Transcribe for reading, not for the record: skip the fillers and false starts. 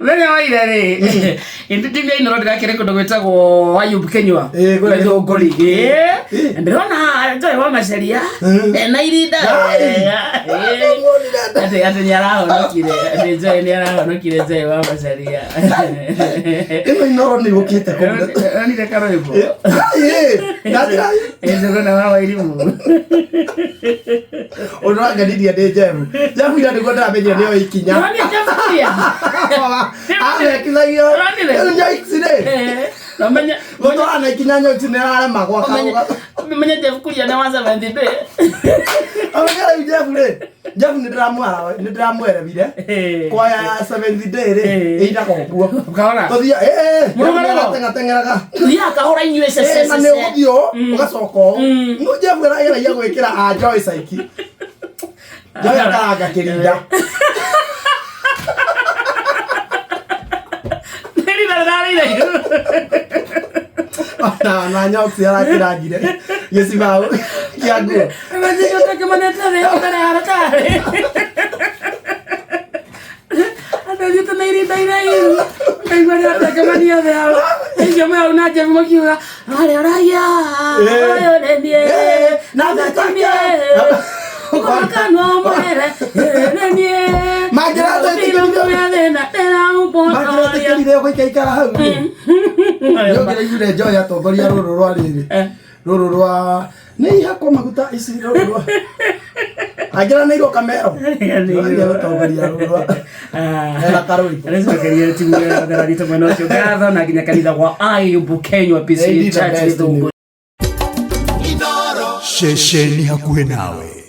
Mũthenya wa ira rĩ, ĩndĩ ya Inooro ndĩrakĩrĩ kũndũ gwĩtagwo Ayub Kenyua. Ĩĩ, kũrĩa Gĩthũngũri. Ĩĩ. Ĩĩ. Ndĩrona Joy wa Macharia ena irinda Ai. wega. Ĩĩ. Atĩ nĩ arahonokire, atĩ Joy nĩ arahonokire Joy wa Macharia. Ĩno Inooro nĩ gũkĩte kũu. Onire karwĩmbo. Ĩĩ, na njĩra Ĩĩ, wa Wairimũ. Ũndũ wangenirie nĩ Jeff. Jeff ira nĩguo ndĩramenyire nĩoĩ ikinya. Ndĩronire Jeff Kuria. Arekithagio. Ũronire? Rĩu Nyoici rĩ. Eh, na ũmenye Gũtwara na ikinya Nyoici nĩ araremagwo ũmenye akauga. ũmenye Jeff Kuria nĩ wa Seventh Day. Ũmenye rĩu Jeff rĩ. Jeff nĩ ndĩramwara nĩ ndĩramwerewire. Eh. Kwaya ya Seventh Day rĩ. Eh. Ĩinagwo ũguo. Ũkahora. Tũthia ĩĩ. Mũrũgarũro. Teng'ateng'eraga. Thiaga kahora inyuĩ Ĩĩ, na nĩ cececece. ũgũthiĩ ũũ ũgacoka ũũ. No Jeff arageragia gwĩkĩra a Joyce aiki. Joy akaranga kĩrinda. Nĩ rina rĩrarĩire. Na nyoksi arakĩrangire gĩcibaũ kĩa nguo. Ũgathiĩ ũtakĩmanĩte thĩ mbere ya ratarĩ. Andũ athiĩte na irinda iraihu. Ngaigua rĩrĩa atakĩmania thĩ hau. Acio me hau na Jeff makiuga, "Arĩa ũraiya, ũyũ nĩ niĩ, Na na ti niĩ. Mũtake. Kanua mwere, nĩ niĩ. Mangĩratwĩtĩkĩrire- Gũtirĩ thĩna, ndĩramũpotoria." Mangĩretĩkĩrire gũikaikara hau. Nĩũngĩraiguire Joy atongoria rũrũ rwa rĩrĩ. Rũrũ rwa nĩ ihakwo maguta ici rũrũ rwa angĩranĩirwo kamero. Nĩũngĩraiguire gũtongoria rũrũ rwa Ena karwĩmbo. Nĩcokeria timu ya Thararito mwena ũcio ngatho na nginya kanitha wa Ayubu Kenywa They PCA did the Church best Gĩthũngũri. Ceceni hakuhĩ nawe.